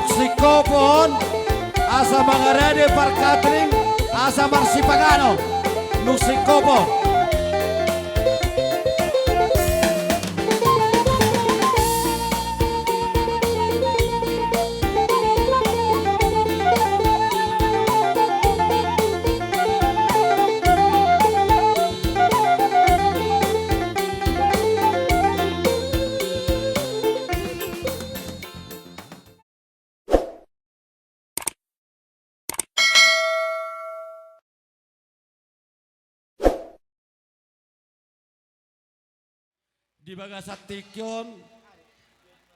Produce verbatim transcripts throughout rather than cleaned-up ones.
Singkopon, asa mangarade par catering, asa marsipanganon. Nunga singkopon. Di bagasan tingki on,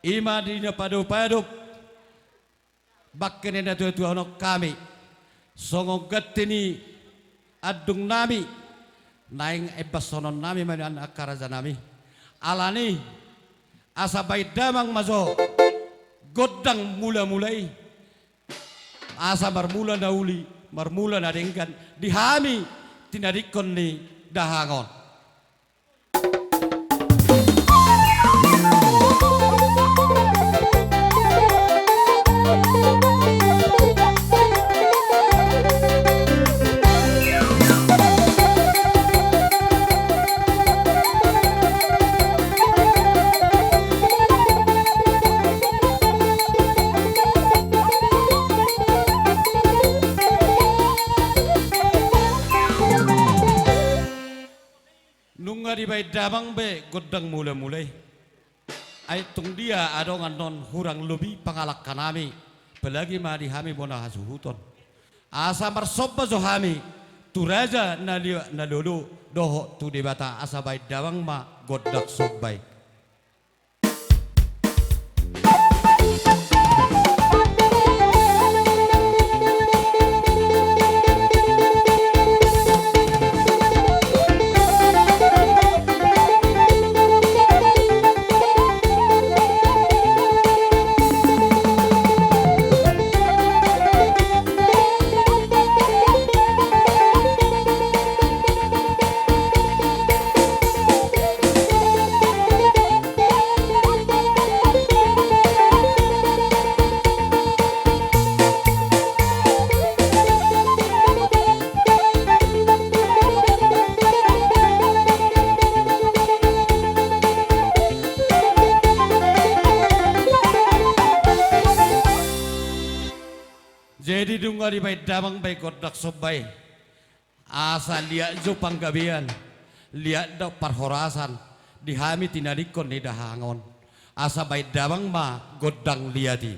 i ma di na padopadop bangke ni natuatuaon hami, songon ganti ni andung nami, naeng embashononnami ma nian angka raja nami. Alani, asa baen damang ma jo gondang mulamula i, asa marmula na uli, marmula na denggan di hami tinadingkon ni dahahang on. Nunga dibaen damang be gondang mulamula i. Ai tung dia adong annon hurang lobi pangalangka nami, apalagi ma di hami bona hasuhuton. Asa marsomba jo hami tu raja na liat na lolo dohot tu Debata, asa baen damang ma gondang somba i. Jadi nunga dibaen damang be gondang somba i. Asa liat jo panggabean, liat do parhorasan di hami tinadingkon ni dahahang on. Asa baen damang ma gondang liat i.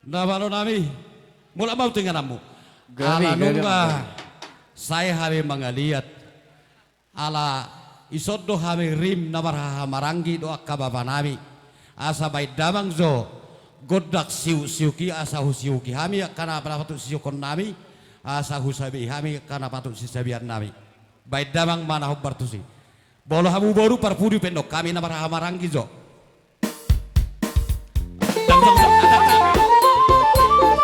Na malo nami, mulak ma tu ingananmu. Gabe, ala gabe, nunga gabe. Sae hami mangaliat. Ala ison do hami rim na marhahamaranggi dohot angka bapa nami. Asa baen damang jo gondang siuk-siuk i, asa husiuki hami angka na patut siukhon nami, asa husabei hami angka na patut sisabean nami. Baen damang ma na hombar tusi. Molo hamu boru parpudi pe annon hami na marhahamaranggi jo.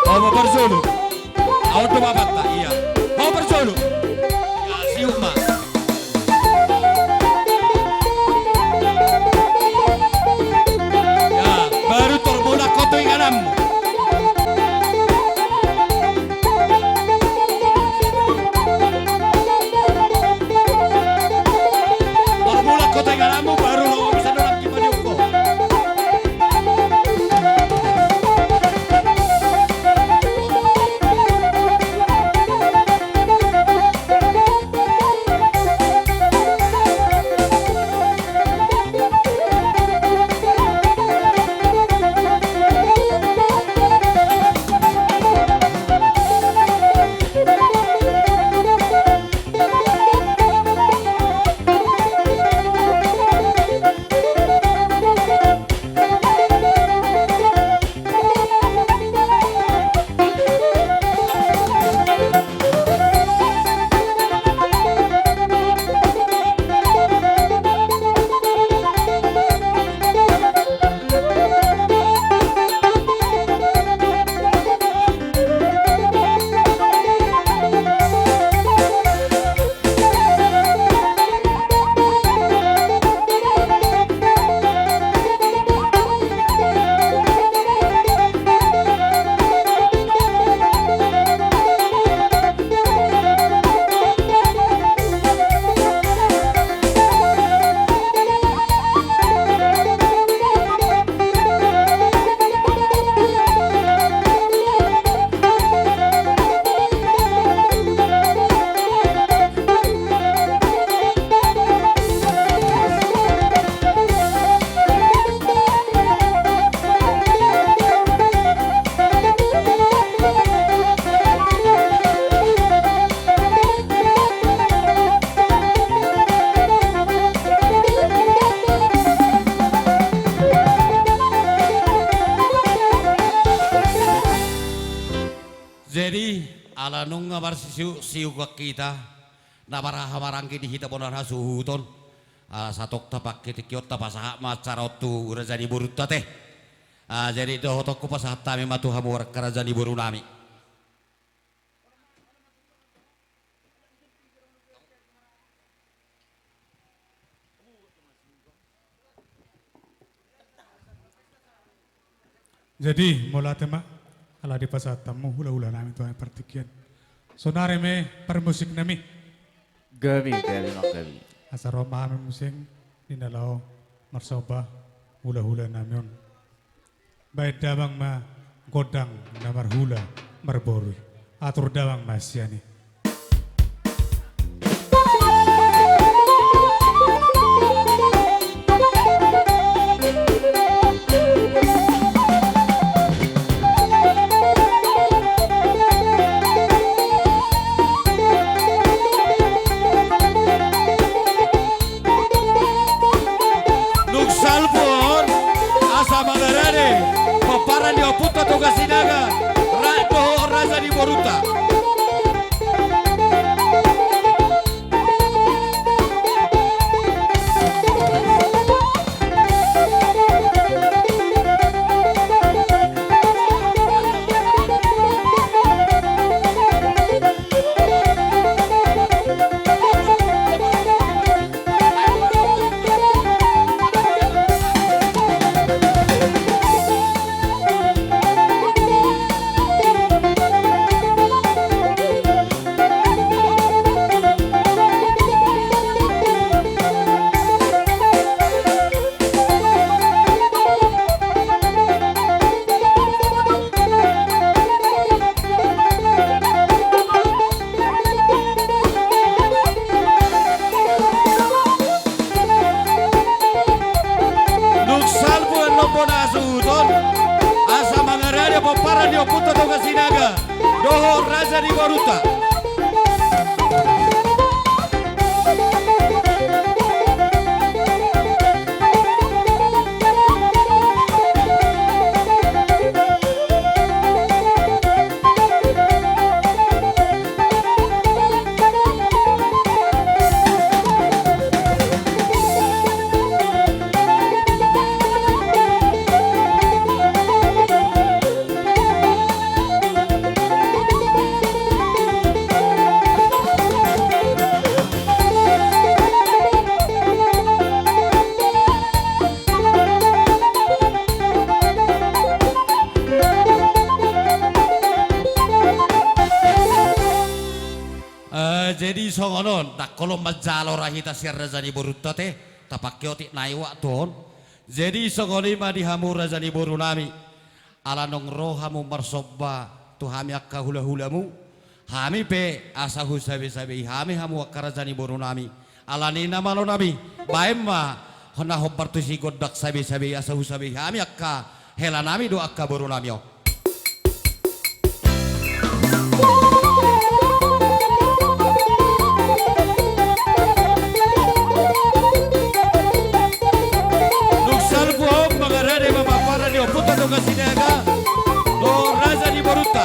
Ho ma parjolo. Aut do bapanta, ia. Ho parjolo. Ia, siuk ma. Ia, baru tor mulak ho tu ingananmu. Tor mulak ho tu ingananmu, baru ro bisa nolak di padiung ho. Jadi, ala nunga marsisiuk-siukan hita, na marhahamaranggi di hita bona hasuhuton, ah, satongkin tingki on tapasahat ma acara on tu raja ni borunta te. Ah, jadi dohononku pasahat hami ma tu hamu angka raja ni boru nami. Jadi, mauliate ma, ala dipasahat hamu hula-hula nami tu hami partingkian. Sonari ma parmusik nami. Gabe, gabe, ma gabe. Asa ro ma hami muse di na laho marsomba hula-hula nami on. Baen damang ma gondang na marhula marboru i. Atur damang ma sian i. Dung salpu on, asa mangarade pomparan ni ompunta Toga Sinaga, rap dohot raja ni borunta. Dung salpu annon bona hasuhuton, asa mangarade Pomparan ni Ompunta Toga Sinaga dohot raja ni borunta. Eh, jadi songon on, ndang holong manjalo ra hita sian raja ni borunta te, tapangke otik nai waktu on. Jadi songon i ma di hamu raja ni borunami. Ala naung ro hamu marsomba tu hami angka hulahulamu, hami pe asa husabesabei hami hamu angka raja ni borunami. Alani i na malo nami, baen ma hona hombar tusi gondang sabesabei asa husabei hami angka helanami dohot angka borunami on. Dung salpu on mangarade ma pomparan ni Ompunta Toga Sinaga dohot raja ni borunta.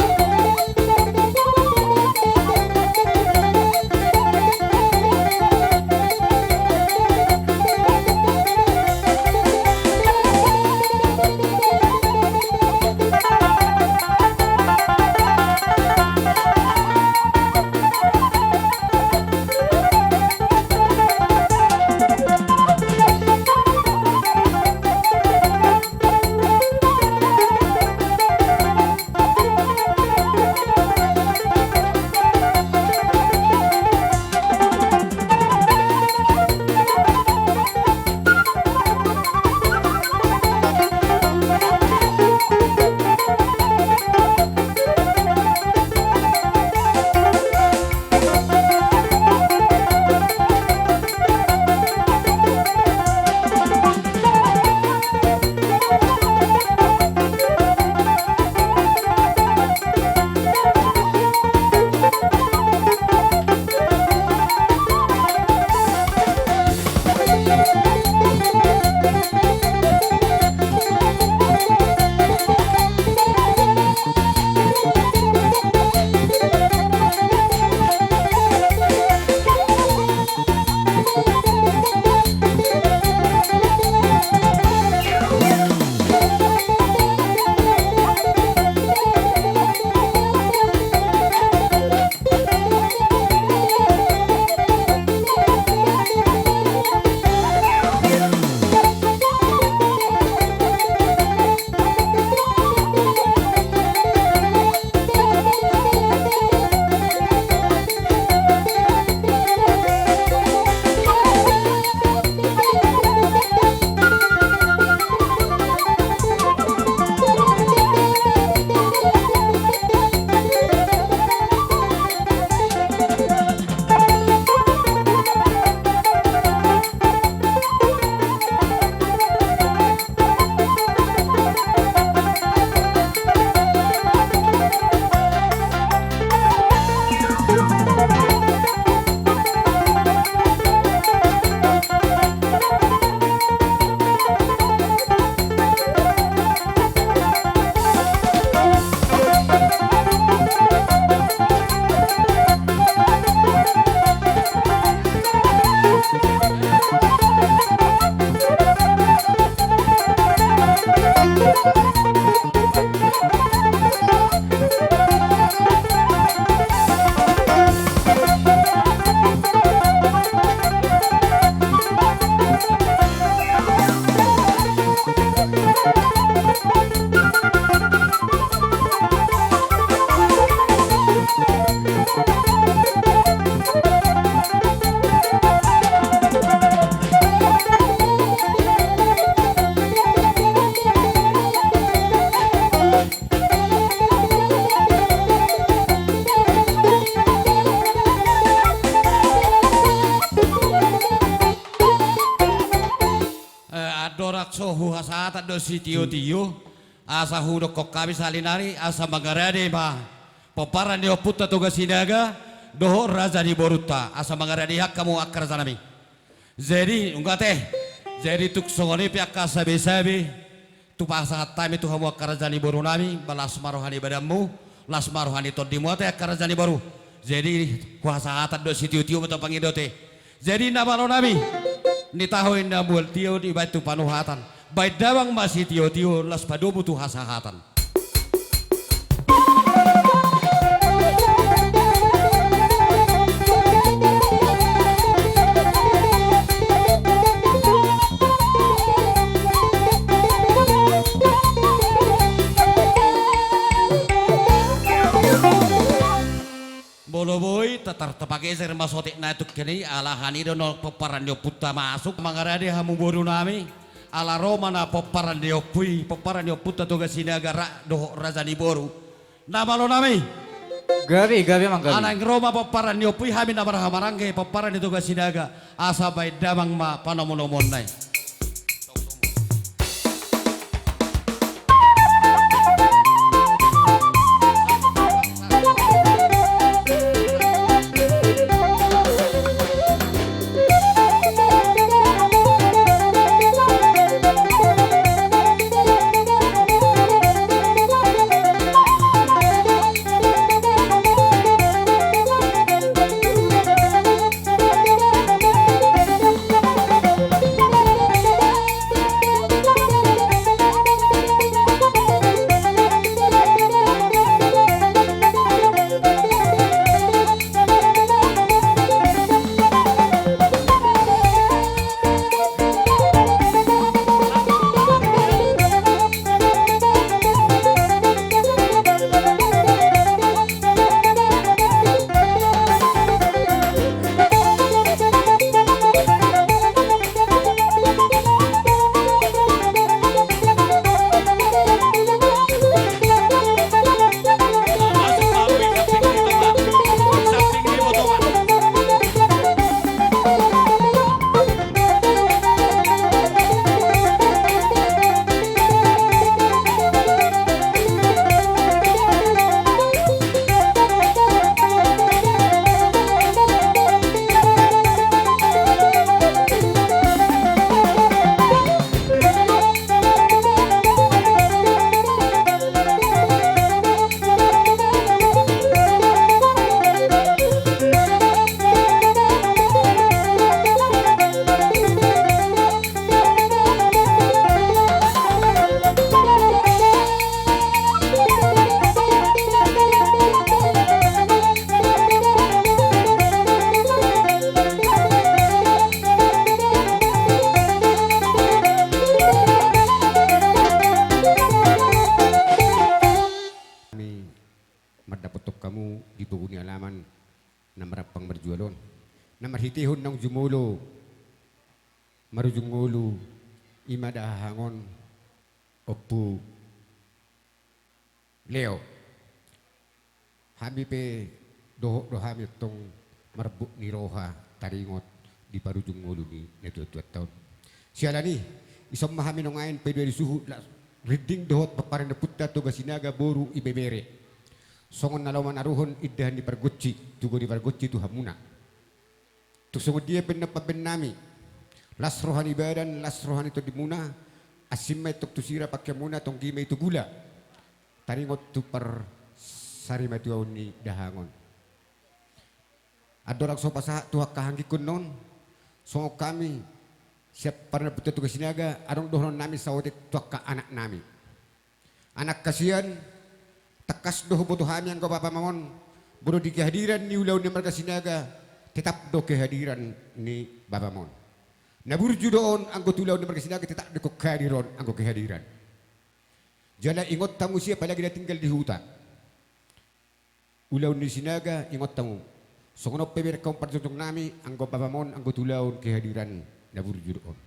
Eh, andorang so huhasahatan do sitiotio, Asa hudokkon hami saonari, asa mangarade ma pomparan ni ompunta Toga Sinaga dohot raja ni borunta, asa mangarade hamu angka rajanami. Jadi, nunga ate. Jadi, tung songon i pe angka sabe-sabe, tung pasahat hami tu hamu angka raja ni borunami, ba las ma roha ni badanmu, las ma roha ni tondimu ate angka raja ni boru. Jadi, huhasahatan do sitio-tio ma tu pangidoan ate. Jadi, na malonami, ni taho inna mual tio dibaen tu panuhatan. Baen damang ma sitio-tio, las padomu tu hasahatan. Molo boi, tatar tapageser ma sotik na tung kini, ala hami do na pomparan ni ompunta masuk, mangarade hamu borunami, ala ro ma na pomparan ni ompu i, pomparan ni ompunta Toga Sinaga ra dohot raja ni boru. Na malonami. Gabe, gabe manggabe. Ala naeng ro ma pomparan ni ompu i, hami na marhaha marangge pomparan ni Toga Sinaga, asa baen damang ma panomu-nomuonna i. Hami mandapothon hamu di pogu ni alaman na marampang marjual on, na marhitehon naung jumolo marujung ngolu, i ma dahahang on, Ompu Leo. Hami pe dohot do hami antong marbot ni roha taringot di parujung ngolu ni natuatuanta on. Siala ni i, ison ma hami nuaeng paidua-dua suhut las rinding dohot pomparan ni ompunta Toga Sinaga boru Ibebere, songon na laho manaruhon indahan ni pargonsi, tugo ni pargonsi tu hamuna. Tung songon dia pe na pambahen nami, las roha ni badan, las roha ni tondimuna, asing ma i antong tu sira pangkeonmuna, tonggi ma i tu gula, taringot tu parsarimatuaon ni dahahang on. Andorang so pasahat tu angka anggingkon on, songon hami sian pomparan ni ompunta Toga Sinaga, adong dohonon nami saotik tu angka anak nami. Anak hasian, tangkas do huboto hami anggo bapam on, molo di kehadiran ni ulaon ni marga Sinaga, tetap do kehadiran ni bapam on. Na burju do on anggo tu ulaon ni marga Sinaga, tetap do ingkon hadir on anggo kehadiran. Jala ingot hamu muse, apalagi na tinggal di huta. Ulaon ni Sinaga, ingot hamu. Songon on pe berengkon parjongjong nami, anggo bapam on, anggo tu ulaon kehadiran na burju do on.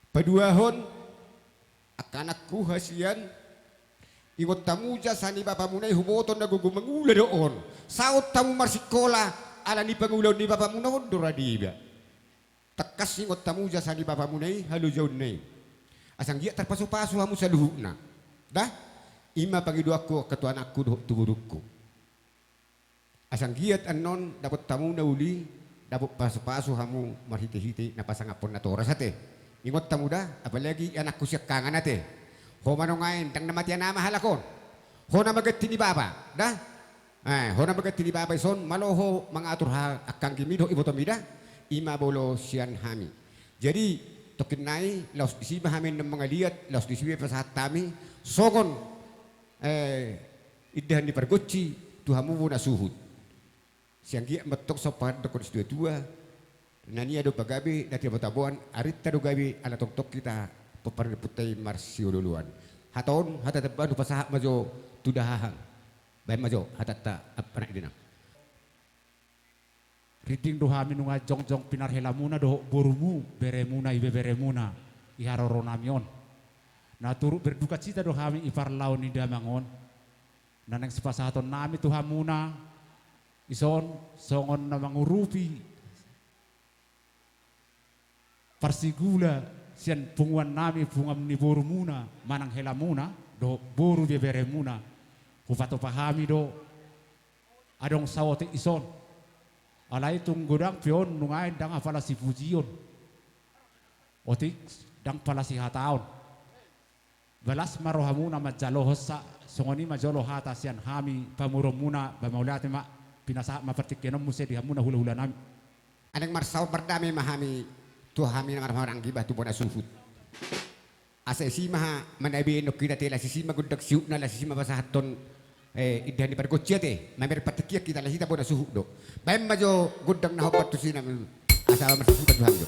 Paduahon, angka anakku hasian, ingot hamu jasa ni bapamuna i, huboto na gogo mangula do on. Saut hamu marsikola, ala ni pangulaon ni bapamuna on do ra diida. Tangkas ingot hamu jasa ni bapamuna i, halojaonna i. Asa anggiat tarpasupasu hamu saluhutna. Da, i ma pangidoanku angka tu anakku dohot tu borungku. Asa anggiat annon dapot hamu na uli, dapot pasupasu hamu marhitehite na pasangaphon natoras ate. Ingot hamu da, apalagi anakku siangkangan ate. Ho ma nuaeng ndang na matea nama halak on. Ho na maganti ni bapa, da? Eh, ho na maganti ni bapa ison, malo ho mangatur ha-, angka anggimi dohot ibotomi da? I ma molo sian hami. Jadi, tongkin nai, laos disi ma hami na mangaliat, laos disi ma pasahat hami, songon, eh, indahan ni pargonsi, tu hamu bona suhut. Sai anggiat ma tong sahat padan dohot situatua, na nian do pagabe, na tinabotaboan, arinta do gabe, ala tongtong hita pomparan ni ompunta i marsiolooloan. Hata on, hata tambahan hupasahat ma jo tu dahahang. Baen ma jo hatanta, anak ni inang. Rinding do hami nunga jongjong pinarhelamuna dohot borumu, beremuna, ibeberemuna, i haroronami on. Na turut berdukacita do hami i parlao ni damang on. Na naeng sipasahatonnami tu hamuna, ison songon na mangurupi parsigula sian punguannami, punguan ni borumuna, manang helamuna, dohot boru ibeberemuna. Hupatupa hami do, adong saotik ison. Alai tung godang pe on nuaeng ndang apala sipujion. Otik ndang pala sihataon. Balas ma rohamuna manjalohonsa, songon i ma jolo hata sian hami pamoruonmuna, ba mauliate ma, pinasahat ma partingkian on muse di hamuna hulahulanami. Naeng marsaor mardame ma hami, tu hami na marhahamaranggi ba tu bona suhut. Asa isi ma ha, manabi nongkin ate, las isi ma gondang siukna, las isi ma pasahathon, eh, indahan ni pargonsi ate, mamer partingkian hita, las hita bona suhut do. Baen ma jo gondang na hombar tusi na, asa marsusukan jo hami jo.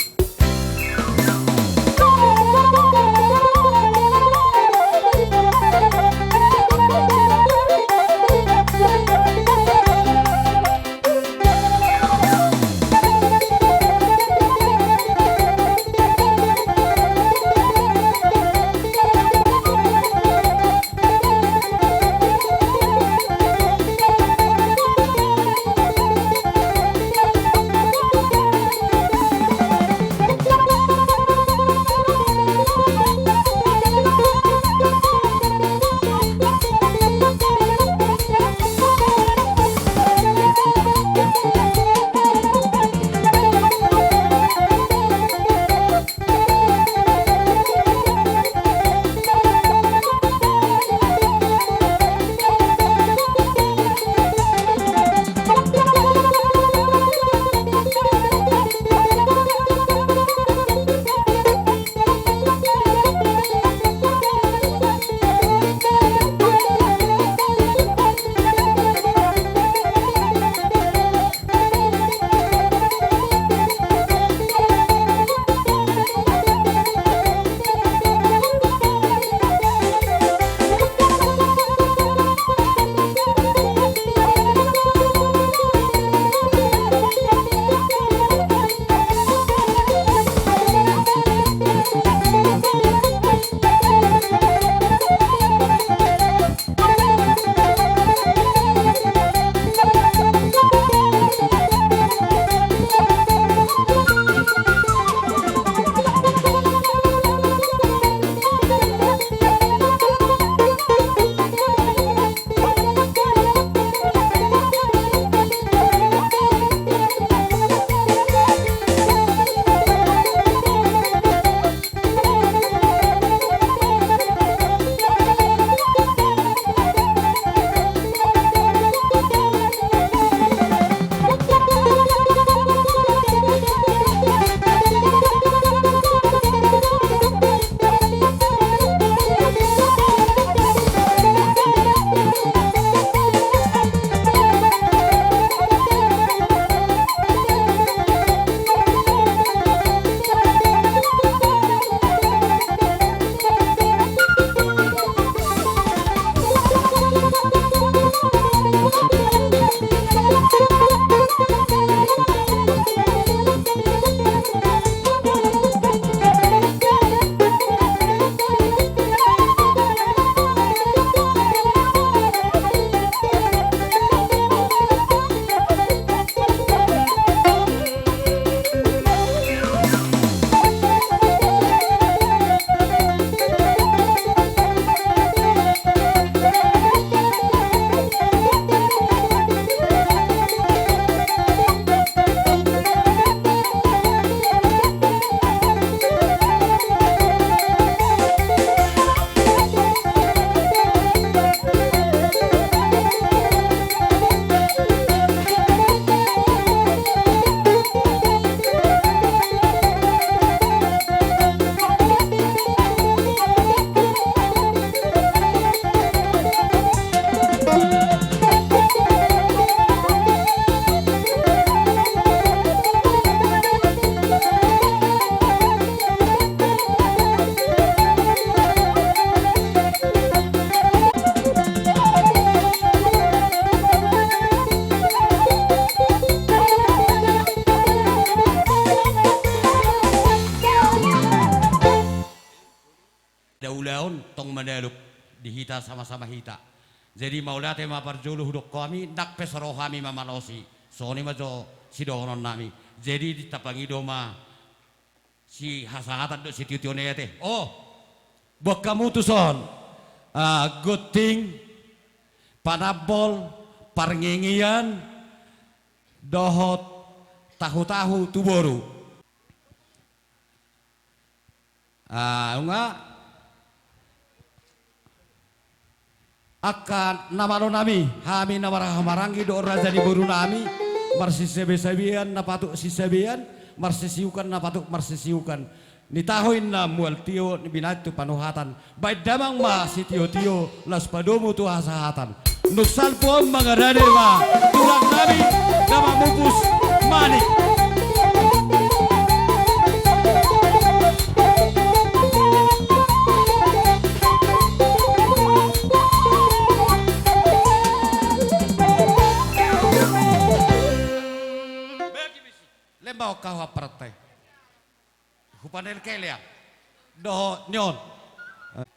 Daulaon tong mandalup di hita sama-sama hita. Jadi mauliate ma parjolo hudok hami, ndang pe so ro hami mamalosi. Songon i ma jo sidohonon nami. Jadi ditambangi do ma sihasahatan dohot sitio-tio ni ate. Oh, boan hamu tuson. Ah, gunting, panambol, parnginggian, dohot tahu-tahu tu boru. Ah, nunga angka na malo nami, hami na marhahamaranggi dohot raja ni boru nami, marsisabe-sabean na patut sisabean, marsisiukan na patut marsisiukan. Nitaho inna mual tio, binahen tu panuhatan. Baen damang ma sitio-tio, laos padomu tu hasahatan. Nunga salpu on mangarade ma tulang nami na mamupus manik. Lemba on kaho aparantai. Hupanelkele an. Dohot ni on.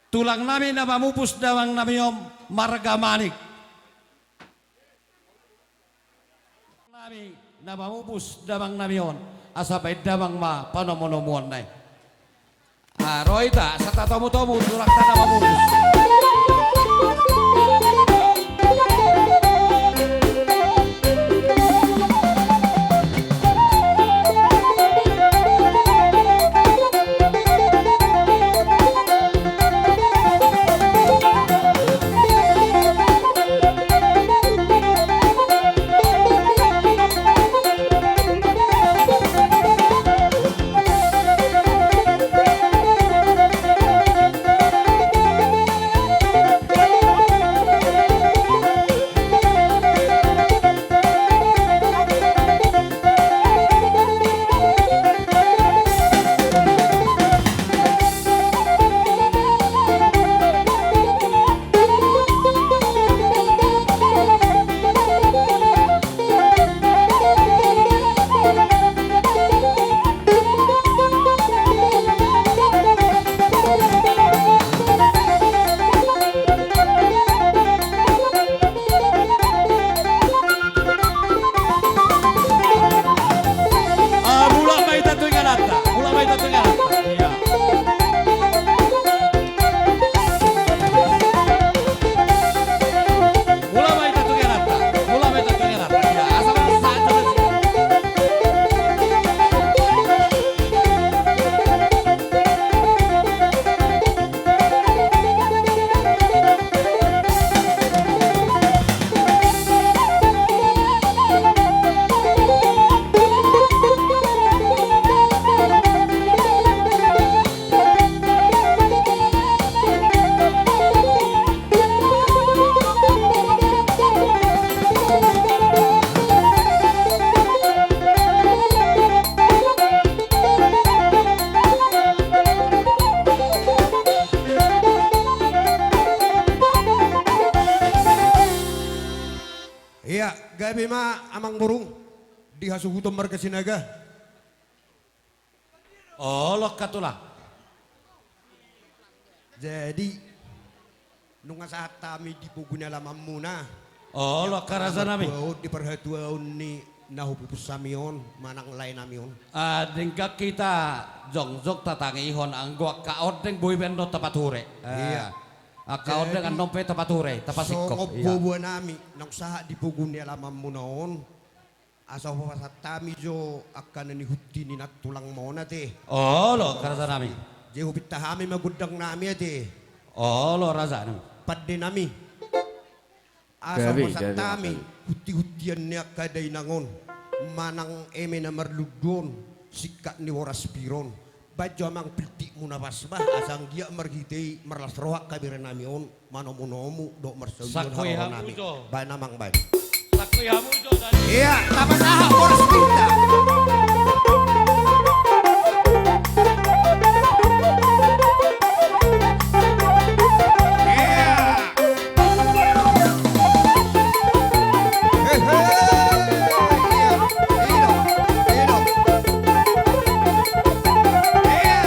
Tulang nami na mamupus damang nami on marga Manik. Nami na mamupus damang nami on. Asa baen damang ma panomu-nomuonna i. Ah, ro hita, asa tatomu-tomu tulangta na mamupus. Ah, mulak ma hita tu ingananta, mulak ma hita tu ingananta. Iya. Mulak ma hita tu ingananta, mulak ma hita tu ingananta. Iya, asa ma saat terus. Ia, gabe ma amangboru di hasuhuton marga Sinaga. Olo, angka tulang. Jadi, nunga sahat hami di pogu ni alamanmuna. Olo, angka raja nami. Di parhatuaon ni na hupupus hami on, manang lae nami on. Ah, denggan hita jongjong tatangihon, anggo angka ondeng boi baen do tapature. Ia. Angka ondeng annon pe tapature, tapasingkop. Songon boa nami, naung sahat di pogu ni alamanmuna on. Asa hupasahat hami jo angka na nihunti ni nantulangmuna ate. Olo, angka raja nami. Jadi hupinta hami ma gondang nami ate. Olo, raja nami. Pande nami. Asa hupasahat hami hunti-huntian ni angka dainang on. Manang eme na marlundu on, singkat ni boras pir on. Baen jo amang piltikmu na pas bah, asa anggiat marhite i marlas roha angka bere nami on, manomu-nomu dohot marsaulihon haroronami. Baen amang, baen. Ia, tapasahat boras pirta. Ia. Hehe. Ia. Ia. Ia. Ia. Ia.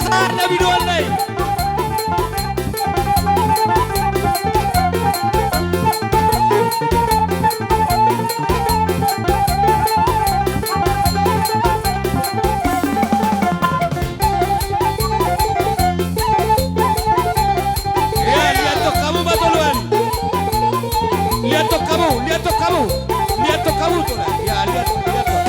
Na biduan na i. Ia, liat tong hamu ma tolu an. Liat tong hamu, liat tong hamu. Liat tong hamu tolu an. Ia, liat tong, liat tong.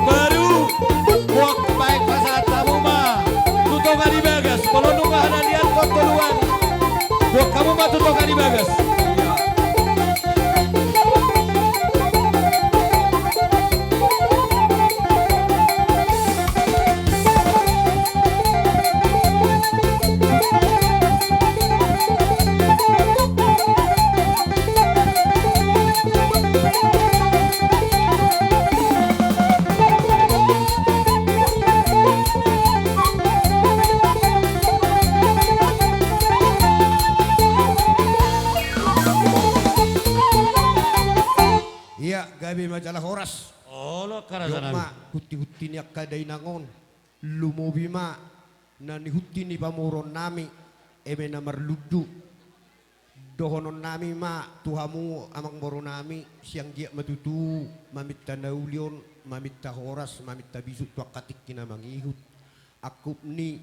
Baru, boan baen pasahat hamu ma tu tonga ni bagas, molo nunga hana liat tong tolu an. Boan hamu ma tu tonga ni bagas. Ia, gabe ma jala horas. Olo, angka raja nami. Dok ma, hunti-hunti ni angka dainang on. Lumobi ma na nihunti ni pamoruon nami, eme na marlundu. Dohonon nami ma tu hamu amangboru nami, sianggiat ma tutu maminta na uli on, maminta horas, maminta bisuk tu angka tingki na mangihut. Angkup ni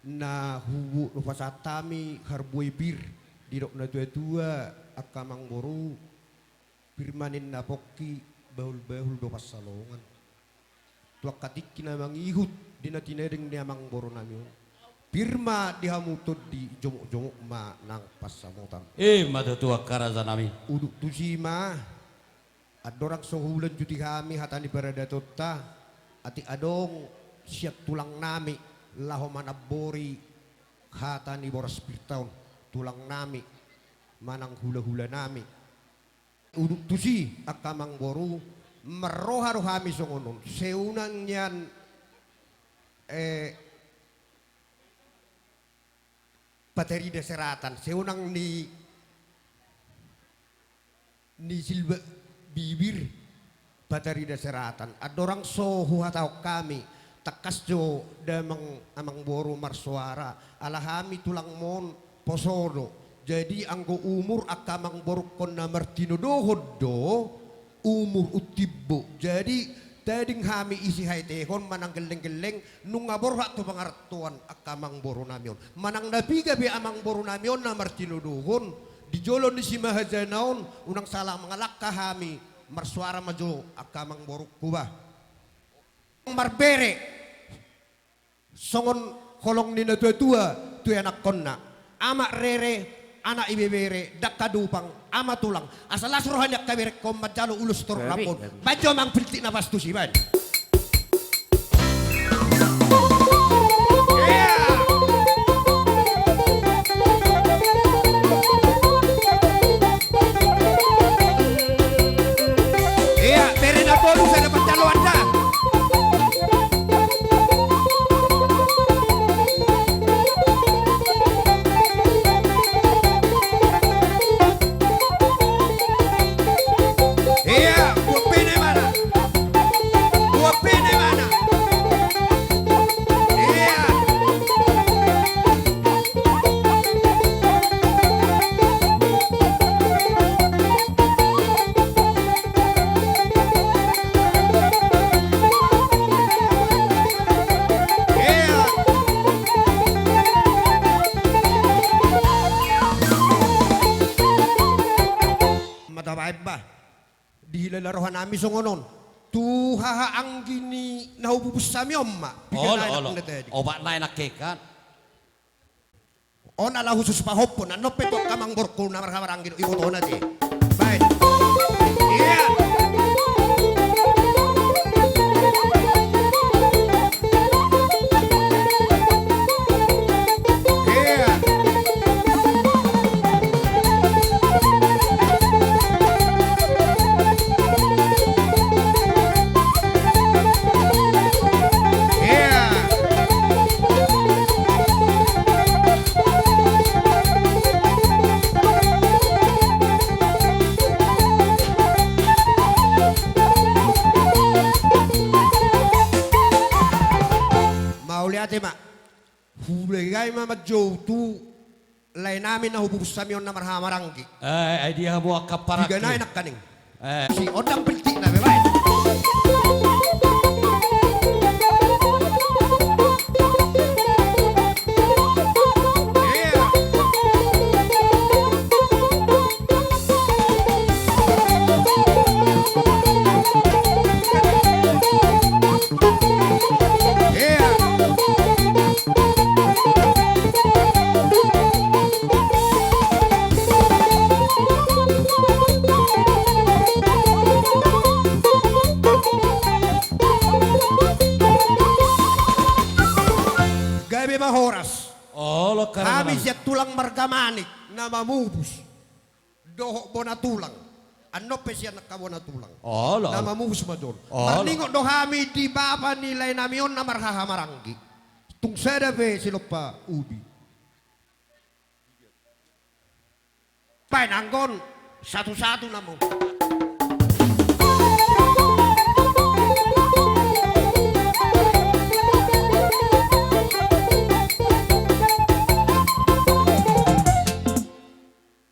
na huboan pasahat hami harbue pir, didok na tua-tua, angka amangboru. Pir ma ninna pongki, bahul-bahul do pansalongan. Tu angka tingki na mangihut di na tinading ni amangboru nami on. Pir ma di hamu tondi, jomok-jomok ma nang pansamotan. I ma tutu, angka raja nami. Udut tusi ma, andorang so hulanjuti hami hata ni paradatonta, atik adong sian tulang nami laho manambori hata ni boras pirta on, tulang nami manang hula-hula nami. Udut tusi, angka amangboru, marroha do hami songon on. Seunang nian, eh, Patarida Seratan, seunang ni, ni Silbak Bibir, Patarida Seratan. Andorang so huhatahon hami, tangkas jo damang amangboru marsoara, ala hami tulangmon poso do. Jadi anggo umur angka amangborungkon na martinodohon do, umur untimbo. Jadi tading hami ise haetehon manang gelleng-gelleng, nunga borhat tu pangarantoan angka amangboru nami on. Manang na piga pe amangboru nami on na martinodohon, di jolo ni si Mahajana on, unang sala mangalangka hami, marsoara ma jo angka amangborungku bah. Marbere songon holong ni na tua-tua tu ianakkonna. Amak rere, anak ibebere, dangka dupang, ama tulang. Asa las roha ni angka berengkon manjalo ulos torop on. Baen jo amang piltik na pas tusi, baen. Ia, bere na tolu sada panjaloan da. Ia, buat pene mana? Buat pene mana? Ia. Mata baen bah. Dihilala roha nami songon on. Tu haha anggi ni na hupupus hami on ma. Olo, olo. Obat na enak kekan. On ala husus pahompu, na nope tu angka amangborungku na marhamaranggi do, ibotona te. Baen. Ia. Tema. Hubegai ma manjou tu laenami na hupupus hami on na marhahamaranggi. Eh, ai dia hamu angka paranggi. Diganai nangkaning. Eh. Si ondang piltikna be baen. Iya. Iya. Gabe ma horas. Olo, hami sian tulang marga Manik na mamupus. Dohot bona tulang. Annon pe sian angka bona tulang. Olo, na mamupus ma jolo. Olo. Marningot do hami di bapa ni laenami on na marhahamaranggi. Tung sada pe silompa ubi. Baen anggo on satu-satu nama.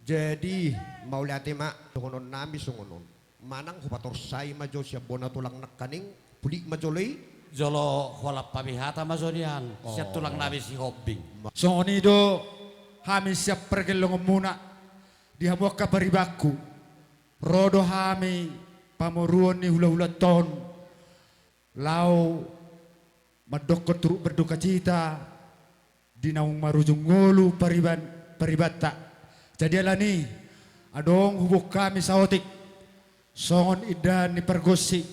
Jadi, mauliate ma, songon on nami songon on. Manang hupatorsai ma jo sian bona tulang nangkaning, pulik ma jolo i. Jolo holan pamihata ma jo nian, sian tulang nami Sihombing. Songon i do hami sian pargellongonmuna, di hamu angka paribanku. Ro do hami pamoruon ni hulahulanta on. Laho mandokkon turut berdukacita di naung marujung ngolu pariban-, paribanta. Jadi alani, adong huboan hami saotik songon indahan ni pargonsi.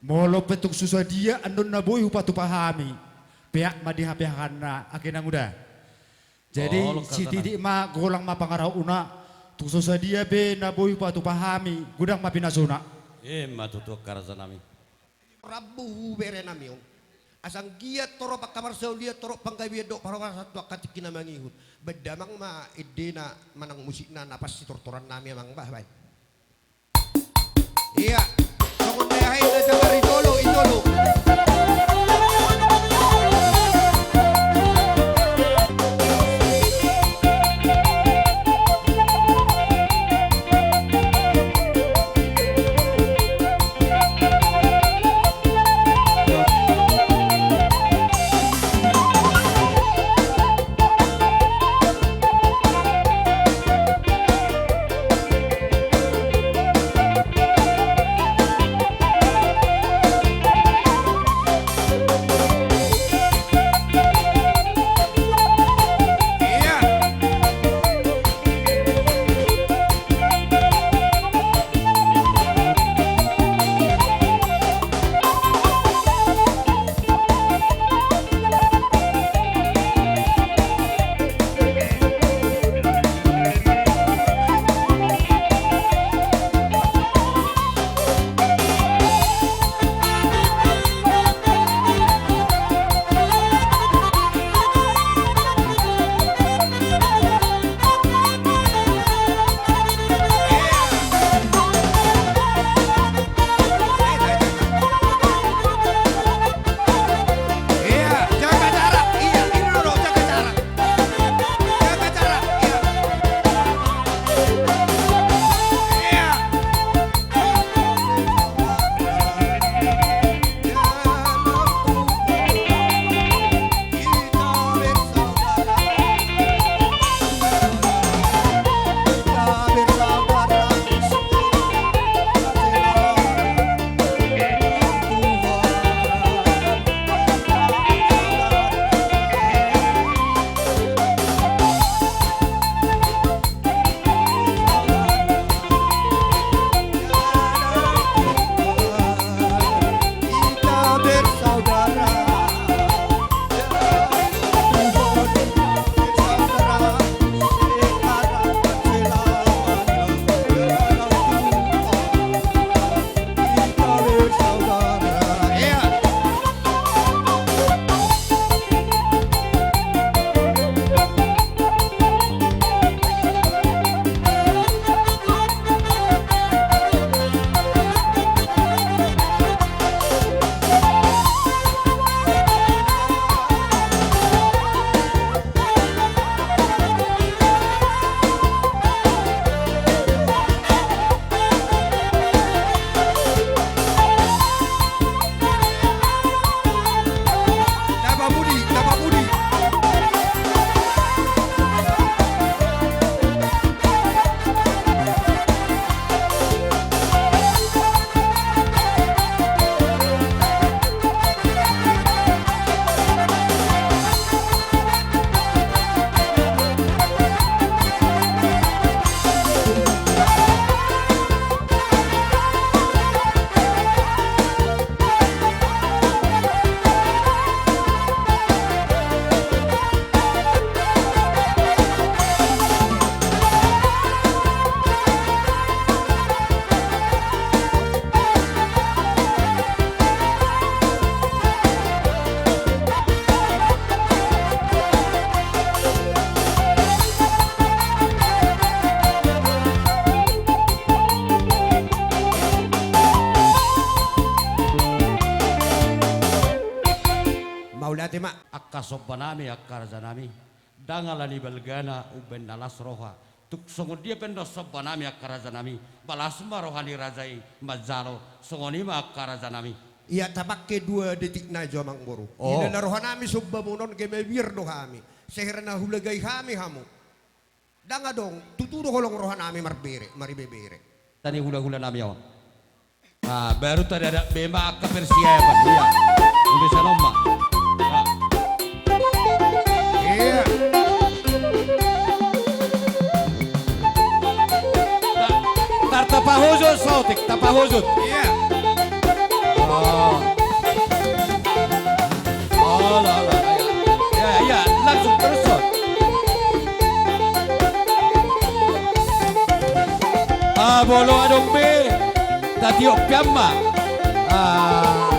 Molo pe tung so sadia annon na boi hupatupa hami, peak ma di hapeakanna ake na nguda. Jadi sititik ma, golang ma pangarahutna, tung so sadia pe na boi hupatupa hami, godang ma pinasuna. Ima tutu angka rajanami. Rambu hu berenami on. Asa anggiat torop angka parsaulian, torop panggabean dohot parhorasan tu angka tingki na mangihut. Baen damang ma endena manang musikna na pas sitortorannami amang bah, baen. Ia, songon na aha i na jabar i jolo, i jolo. Mauliate ma. Angka somba nami, angka raja nami, ndang ala ni balgana umbahen na las roha. Tung songon dia pe annon somba nami, angka raja nami, ma las ma roha ni raja i manjalo. Songon i ma, angka raja nami. Ia tapangke dua detik nai jo, amang boru. Oh. Di na roha nami sombamu on, gabe mabiar do hami. Sai hira na hulagai hami hamu. Ndang adong, tutu do holong roha nami marbere, maribebere. Tani hulahula nami on. Ah, baru tadadap be ma angka persiapan. Ia. Udah sanomba. Ia. Ia. Ta-, tar tapahusut sotik, tapahusut. Ia. Oh. Oh, la, la, la, ia. Ia, ia, langsung terus, Son. Ah, molo adong be, tatiop pe ma. Ah.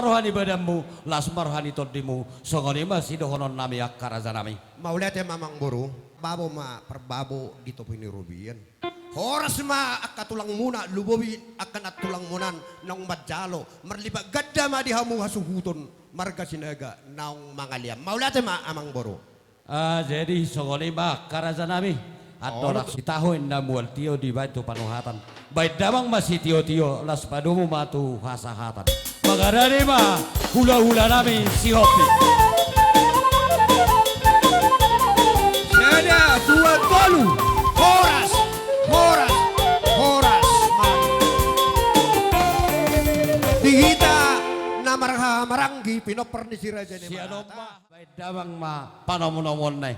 roha ni badanmu, las ma roha ni tondimu, songon i ma sidohononnami angka rajanami. Mauliate ma amangboru, babo ma parbabo di topi ni robean. Horas ma angka tulangmuna, lumobi angka nantulangmuna naung manjalo, marlipat ganda ma di hamu hasuhuton, marga Sinaga naung mangalean. Mauliate ma amangboru. Ah, jadi songon i ma angka rajanami. Andorang sitahu inna mual tio dibaen tu panuhatan. Baen damang ma sitiotio, las padomu ma tu hasahatan. Mangarade ma hulahulanami Sihombing. Sada, dua, tolu. Horas, horas, horas. Di hita na marhahamaranggi pinompar ni si Raja Nabata. Baen damang ma panomunomuonna i.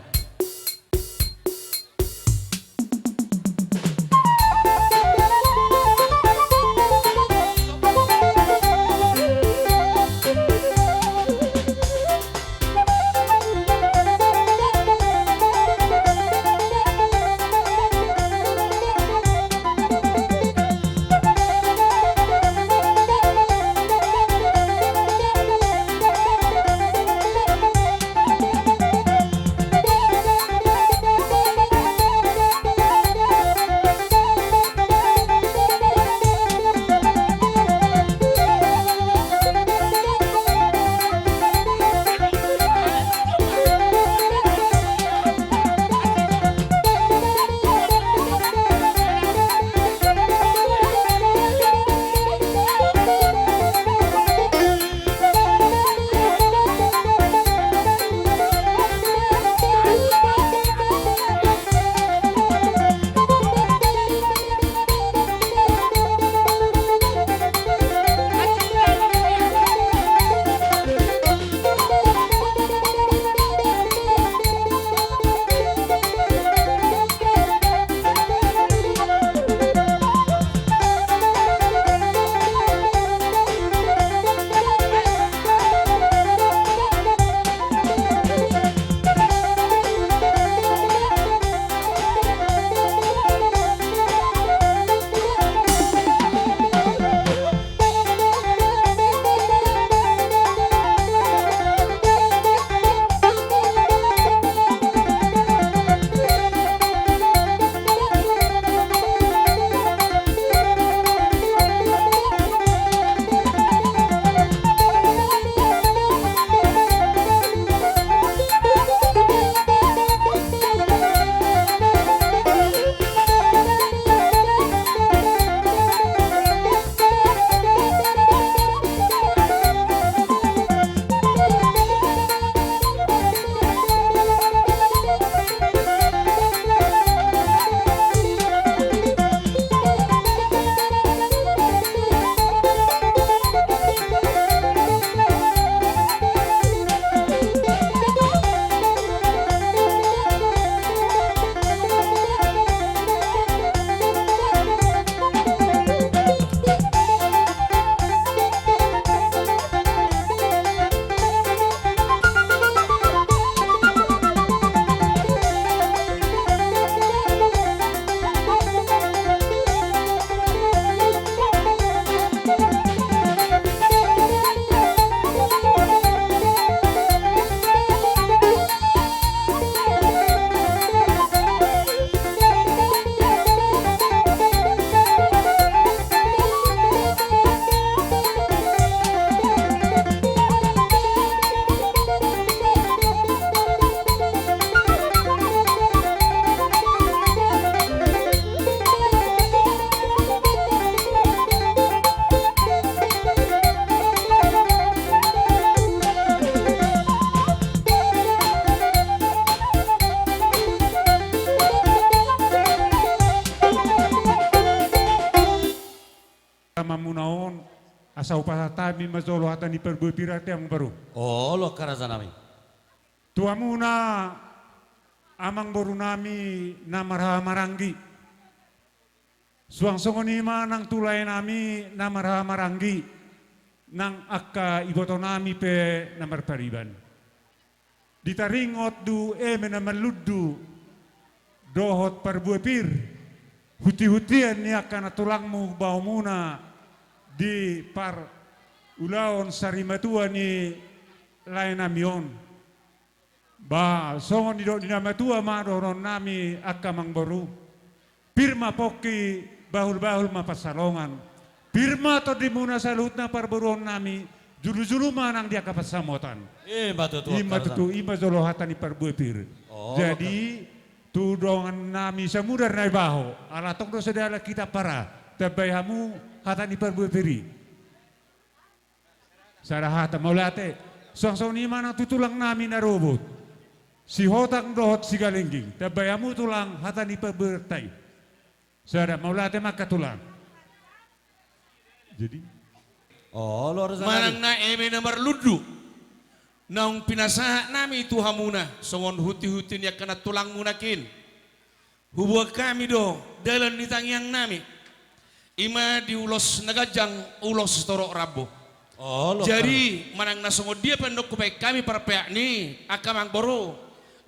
Amangmuna on, asa hupasahat hami ma jolo hata ni parbue pir ate, amangboru. Olo, angka rajanami. Tu hamuna amangborunami na marhahamaranggi. Suang songon i ma nang tu laenami na marhahamaranggi, nang angka ibotonami pe na marpariban. Ditaringot do eme na marlundu dohot parbue pir, hutihutian ni angka nantulangmu baomuna di par ulaon sarimatua ni laenami on. Ba songon nidok ni na matua ma dohononnami angka amangboru. Pir ma pongki, bahulbahul ma pansalongan. Pir ma tondimuna saluhutna parboruonnami, julujulu ma nang di angka pansamotan. Ima tutu, ima tutu, ima jolo hata ni parbue pir. Jadi tu dongannami Samudar Naibaho, ala tong do sada ala kita para, tambai hamu hata ni parbue pir i. Sada hata mauliate. Suang songon i ma nang tu tulangnami na robot, Sihotang dohot Sigalingging, tambai hamu tulang hata ni parbue pir i. Sada mauliate ma angka tulang. Jadi manang na eme na marlundu naung pinasahatnami tu hamuna songon hutihutihut ni angka nantulangmu nangkin. Huboan hami do dalan ni tangiangnami, ima di ulos na ganjang, ulos torop rambu. Jadi manang na songon dia pe annon hubaen hami parpeak ni angka amangboru,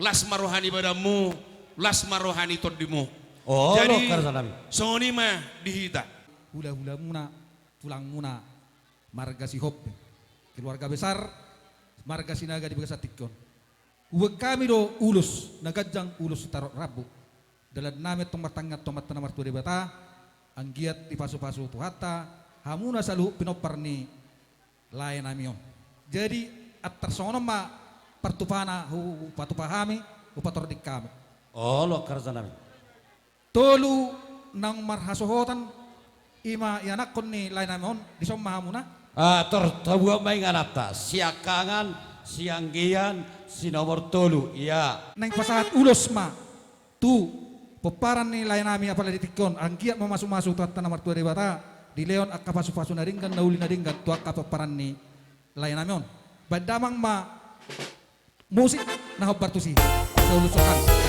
las ma roha ni badanmu, las ma roha ni tondimu. Jadi songon i ma di hita. Hulahulamuna, tulangmuna, marga Sihombing, keluarga besar marga Sinaga di bagasan tingki on. Huboan hami do ulos na ganjang, ulos torop rambu. Dalannami antong martangiang tu Amanta na martua Debata, anggiat dipasupasu Tuhanta hamuna saluhut pinompar ni laenami on. Jadi antar songon on ma partupana hupatupa hami, hupatordi hami. Olo angka rajanami. Tolu naung marhasohotan, ima ianakhon ni laenami on, dison ma hamuna. Ah, tor tabuat ma ingananta, siangkangan, sianggian, si nomor tolu, ia. Naeng pasahat ulos ma tu pomparan ni laenami apala di tingki on, anggiat ma mamasumasu Tuhanta na martua Debata, dilehon angka pasupasu na denggan, na uli na denggan tu angka pomparan ni laenami on. Baen damang ma musik na hombar tusi. Saulus sohan.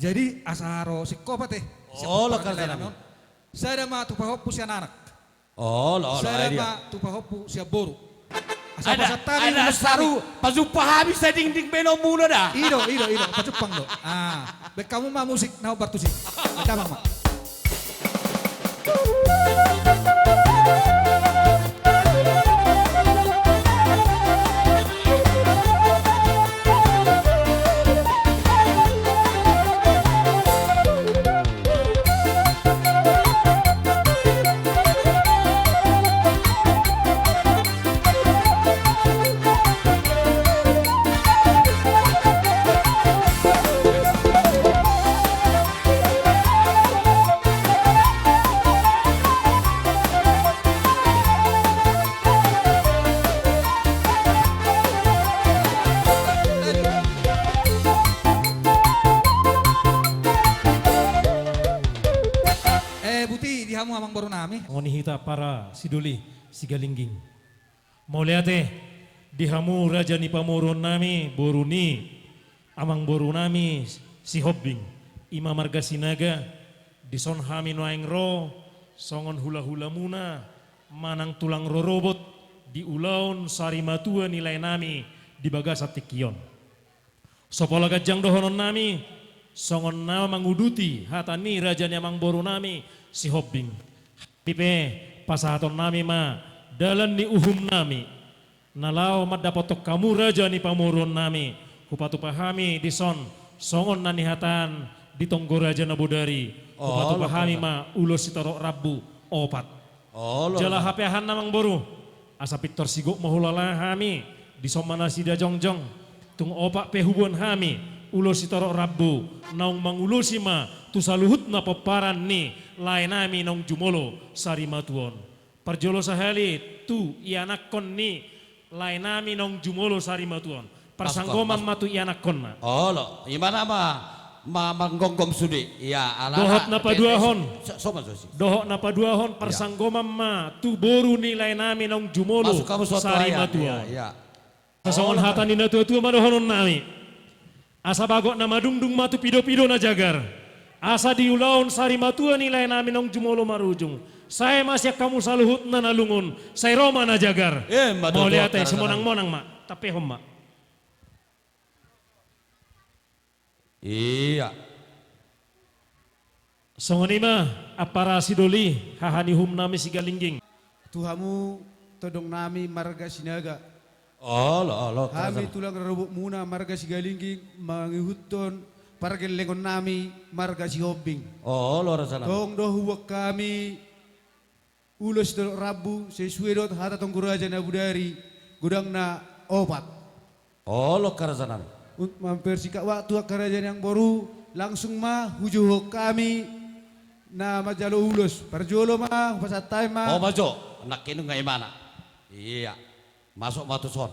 Jadi asa ro singkopat, eh. Olo, angka rajanami. Sada ma tu pahompu sian anak. Olo, olo. Sada ma tu pahompu sian boru. Asa pasahat hami, asa ro pajumpa hami sadingding baenonmuna da. I do, i do, i do, pajumpang do. Ah, baen hamu ma musik na hombar tusi. Baen damang ma. Eh, buti di hamu amangborunami. Songon i hita para sidoli Sigalingging. Mauliate di hamu raja ni pamoruonnami, boru ni amangborunami Sihombing, ima marga Sinaga. Dison hami nuaeng ro songon hulahulamuna manang tulang rorobot di ulaon sarimatua ni laenami di bagasan tingki on. So pola ganjang dohononnami songon na manguduti hata ni raja ni amangborunami Sihombing. Hami pe pasahatonnami ma dalan ni uhumnami na laho mandapothon hamu raja ni pamoruonnami, Hupatupa hami dison songon na nihatahan di Tonggo Raja Nabodari. Hupatupa hami ma ulos sitorop rambu opat. Jala hape anna, amangboru, asa pintor sigok ma hulala hami, dison ma nasida jongjong. Tung opat pe huboan hami ulos sitorop rambu, naung mangulosi ma tu saluhutna pomparan ni laenami naung jumolo sarimatua on. Parjolo sahali tu ianakhon ni laenami naung jumolo sarimatua on. Parsanggoman ma tu ianakhonna. Olo, imana ma, ma, manggonggom sude. Ia, ala dohot na paduahon. Dohot na paduahon, parsanggoman ma tu boru ni laenami naung jumolo sarimatua on. Songon hata ni natuatua ma dohononnami. Asa bagot na madungdung ma tu pidopido na jagar. Asa di ulaon sarimatua ni laenami naung jumolo marujung, sai ma sian hamu saluhutna na lungun, sai ro ma na jagar. Mauliate, simonangmonang ma, tampehon ma. Ia. Songon i ma, ampara sidoli, haha ni uhumnami Sigalingging. Tu hamu tondongnami marga Sinaga. Olo, olo, hami tulang rorobotmuna marga Sigalingging mangihuthon pargellengonnami marga Sihombing. Olo, rajanami. Tong do huboan hami ulos sitorop rambu, sesuai dohot hata Tonggo Raja Nabodari, godangna opat. Olo, rajanami. Untuk mempersingkat waktu, raja ni amangboru, langsung ma hujouhon hami na manjalo ulos. Parjolo ma hupasahat hami ma. O ma jo, nangkin nunga imana. Ia. Masuk ma tuson.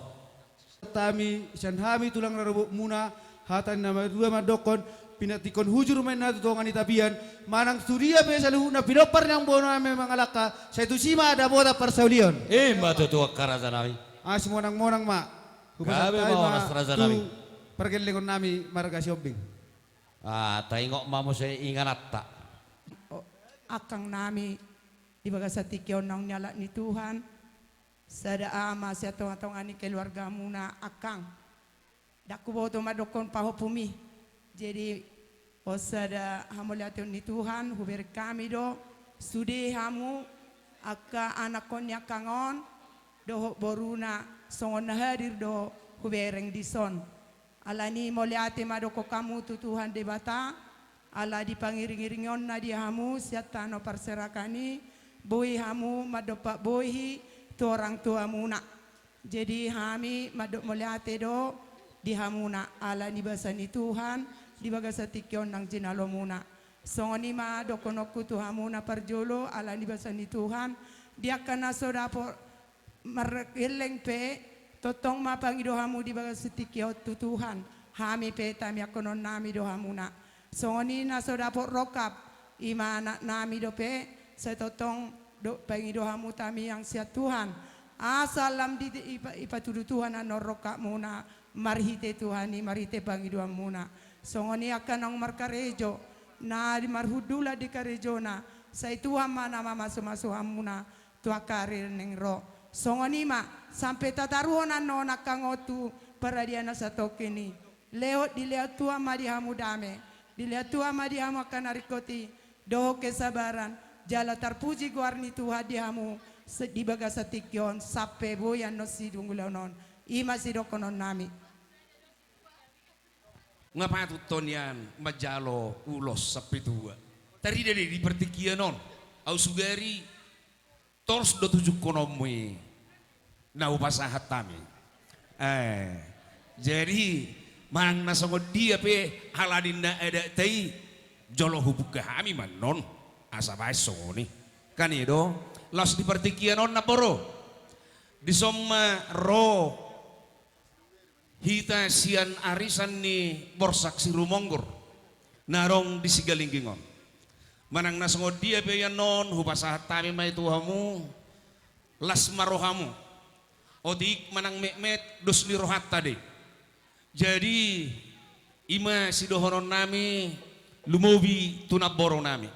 Hami, sian hami tulang rorobotmuna, hata ni na madua mandokhon, pinantikhon hujur ma inna tu tonga ni tapian, manang tu dia pe saluhutna pinompar ni amangboru nami mangalangka, sai tusi ma dapotan parsaulian. I ma tutu, angka rajanami. Asi monang-monang ma. Hupasahat hami ma tu pargellengonnami marga Sihombing. Ah, taingot ma muse ingananta. O, angkangnami, di bagasan tingki on naung nialap ni Tuhan, sada ama sian tonga-tonga ni keluargamuna, angkang. Ndang huboto mandokhon pahompumi. Jadi, on sada hamauliateon ni Tuhan hubereng hami do, sude hamu angka anakhon ni angkang on dohot boruna, songon na hadir do hubereng dison. Alani mauliate ma dokhon hamu tu Tuhan Debata, ala di pangiring-iringonna di hamu sian tano parserahan i, boi hamu mandompak bohi tu orang tuamuna. Jadi hami mandok mauliate do di hamuna, ala ni basa ni Tuhan di bagasan tingki on nang jinalomuna. Songon i ma dokhononku tu hamuna parjolo, ala ni basa ni Tuhan, di angka na so dapot margelleng pe, tongtong ma pangido hamu di bagasan tingki on tu Tuhan, hami pe tamiangkononnami do hamuna. Songon i na so dapot rongkap, i ma anaknami dope, sai tongtong do pangido hamu tamiang sian Tuhan. Asa lam di, ipa-, ipatudu Tuhan annon rongkapmuna, marhite Tuhan i, marhite pangidoanmuna. Songon i angka naung markarejo, na di marhundulan di karejona, sai Tuhan ma na mamasu-masu hamuna tu angka ari naeng ro. Songon i ma, sampe tataruhon annon angkang on tu paradian na satongkin i. Lehon, dilehon Tuhan ma di hamu dame, dilehon Tuhan ma di hamu angka na ringkot i, dohot kesabaran, jala tarpuji goar ni Tuhan di hamu, se-, di bagasan tingki on, sampe boi annon sidung ulaon on. I ma sidohononnami. Nga patut ho nian manjalo ulos sampe tua. Tarida do di partingkian on. Ahu sugari torus do tujungkononmu i na hupasahat hami. Eh, jadi, manang na songon dia pe ala ninna adatta i, jolo hubuka hami ma annon, asa baen songon i. Kan i do, laos di partingkian on, namboru, dison ma ro hita sian arisan ni Borsak Sirumonggur na adong di Sigalingging on. Manang na songon dia pe i annon, hupasahat hami ma i tu hamu, las ma rohamu. Otik manang metmet, dos ni rohanta do i. Jadi, i ma sidohononnami, lumobi tu namborunami.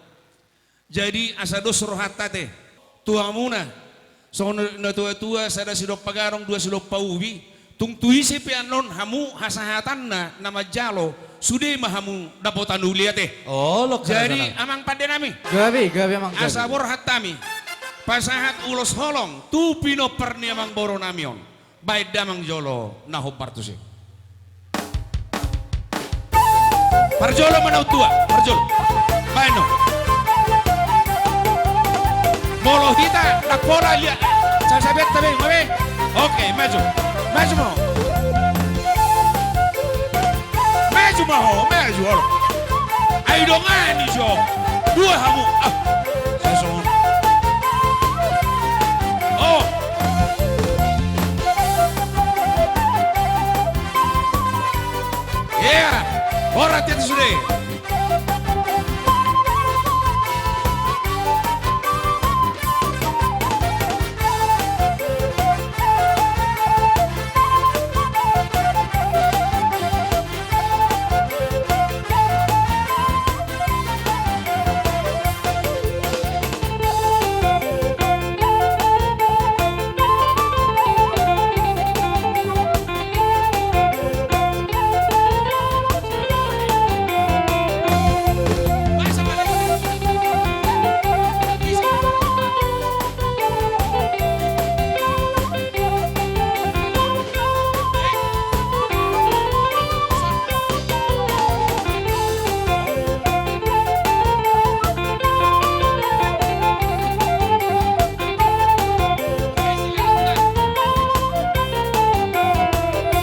Jadi, asa dos rohanta te tu hamuna, songon natuatua, sada sidompa gadong, dua sidompa ubi, tung tu ise pe annon hamu hasahatanna na manjalo, sude ma hamu dapotan uli ate. Jadi, amang pandenami, asa borhat hami pasahat ulos holong tu pinompar ni amangborunami on. Baen damang jolo na hombar tusi. Parjolo ma na tua, parjolo. Baen no. Molo hita, na pola lia. Sasabean tabe, mabe. Oke, maju. Maju ma ho. Maju ma ho, maju, olo. Ai dongani jo. Dua hamu. Ah. Saison. Oh. Iya. Horas di atas sude.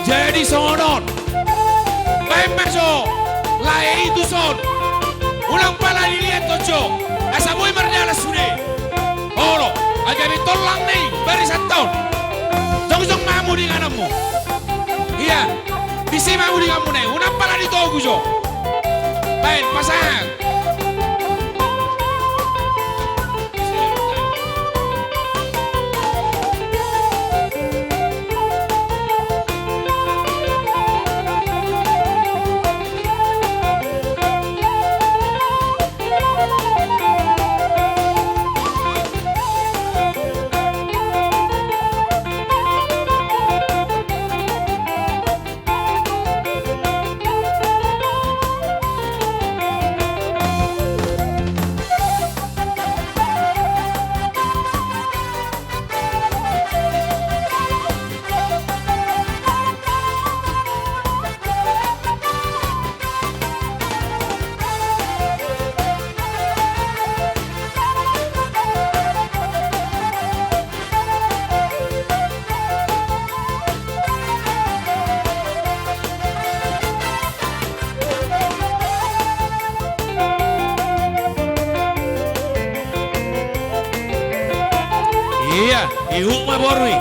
Jadi songon on. Baen ma jo. Lae i tuson. Unang pala diliat on jo. Asa boi mardalan sude. Olo, ai gabe tolhang na i, barisan taon. Jongjong ma hamu di ingananmu. Iya, disi ma hamu di ingananmu na i, unang pala ditogu jo. Baen, pasahat. Iya, ihut ma boru i.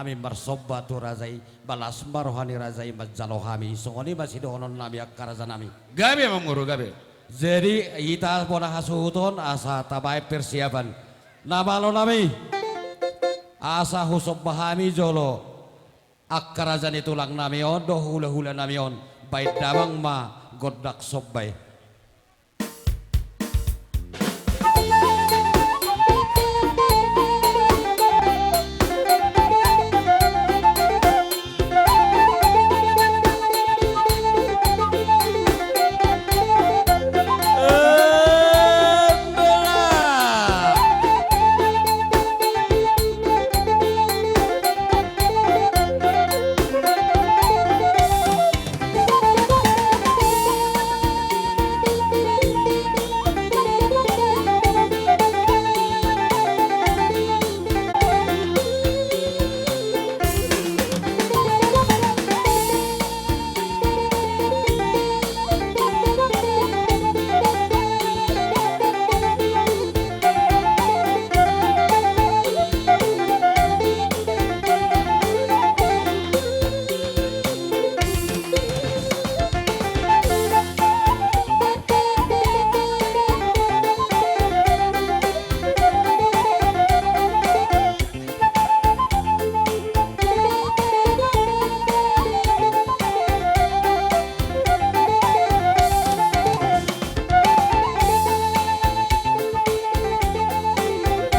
Hami marsomba tu raja i, balas ma roha ni raja i manjalo hami, songon i ma sidohonon nami angka raja nami. Gabe, Amangboru, gabe. Jadi, hita bona hasuhuton, asa tabaen persiapan. Na malo nami, asa husomba hami jolo angka raja ni tulang nami on, dohot hula-hula nami on, baen damang ma gondang somba i.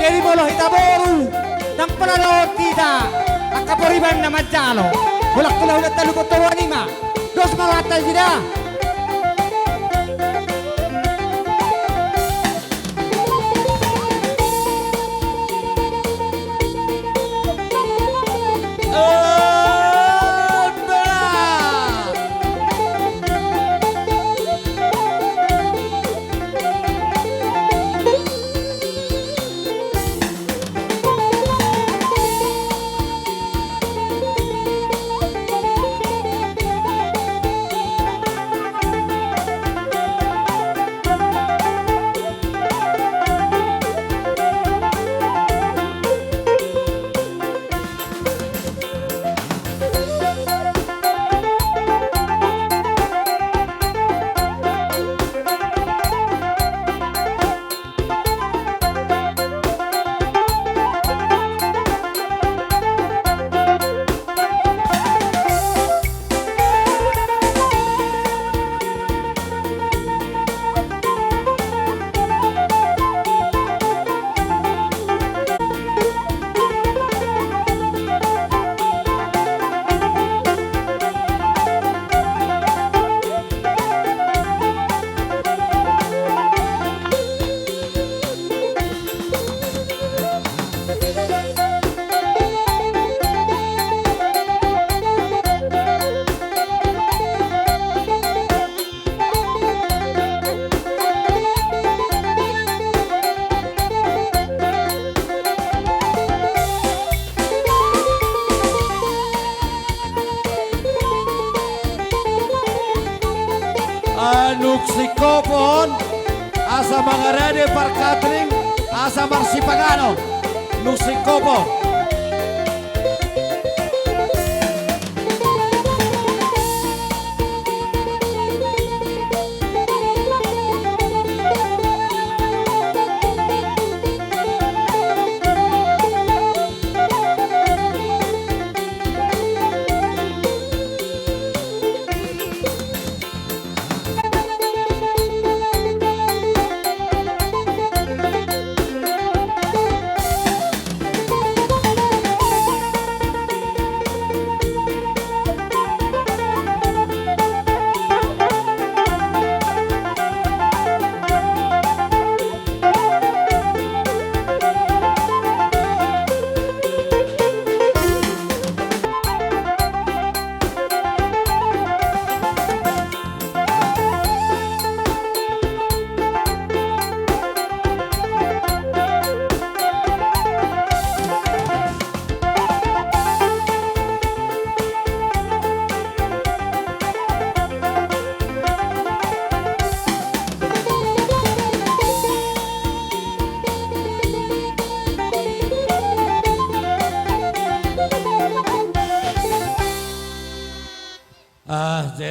Jadi molo hita boru, ndang pola dohot hita angka pariban na manjalo. Holan hula-hula talu botoran i ma. Dos ma rohanta nasida. Anuk singkopon, asa mangarade parkatring, asa marsipanganon. Anuk singkopon.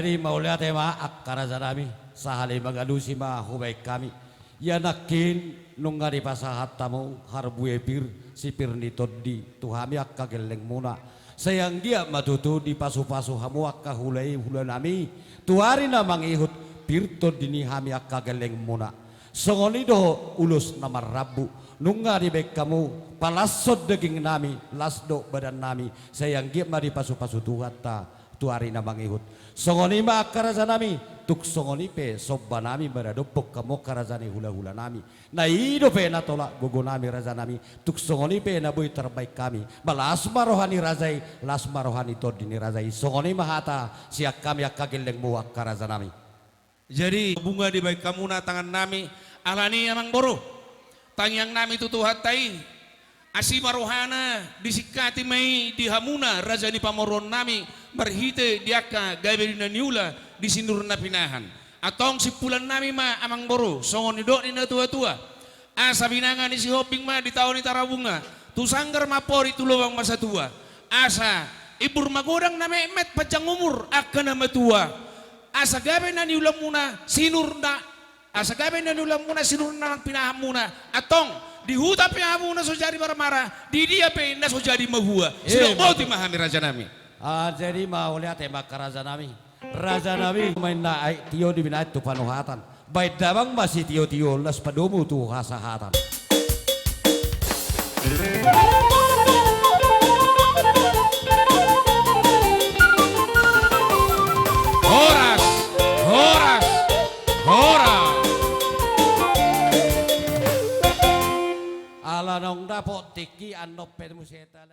Jadi mauliate ma angka raja nami, sahali mangalusi ma hubaen hami. Ia nangkin nunga dipasahat hamu harbue pir, sipir ni tondi tu hami angka gellengmuna. Sai anggiat ma tutu dipasupasu hamu angka hula i hula nami, tu ari na mangihut pir tondi ni hami angka gellengmuna. Songon i dohot ulos na marrambu, nunga dibaen hamu palashon daging nami, las do badan nami, sai anggiat ma dipasupasu Tuhanta tu ari na mangihut. Songon i ma angka raja nami, tung songon i pe somba nami maradophon hamu angka raja ni hula-hula nami. Na i dope na tolap gogo nami raja nami, tung songon i pe na boi tarbaen hami. Ba las ma roha ni raja i, las ma roha ni tondi ni raja i. Songon i ma hata sian hami angka gellengmu angka raja nami. Jadi bunga dibaen hamuna tangan nami, alani amangboru, tangiang nami tu Tuhanta i, asi ma rohana, disingkati ma i di hamuna raja ni pamoruon nami, marhite di angka gabe di na niula, di sinur na pinahan. Antong simpulan nami ma amangboru, songon nidok ni na tua-tua. Asa binanga ni Sihombing ma di tao ni Tarabunga, tu sanggar ma pori tu lobang ma satua. Asa imbur magodang na metmet, panjang umur angka na matua. Asa gabe na niulamuna sinur na, asa gabe na niulamuna sinur na nang pinahanmuna. Antong di huta pe hamuna so jadi marmara, di dia pe na so jadi mahua. Sidok boti ma hami raja nami. Ah, jadi mauliate ma angka raja nami. Raja nami, ma inna aek tio dibinaen tu panuhatan. Baen damang ma sitio-tio, las padomu tu hasahatan. Horas, horas, horas. Ala naung dapot tingki annon pe muse ta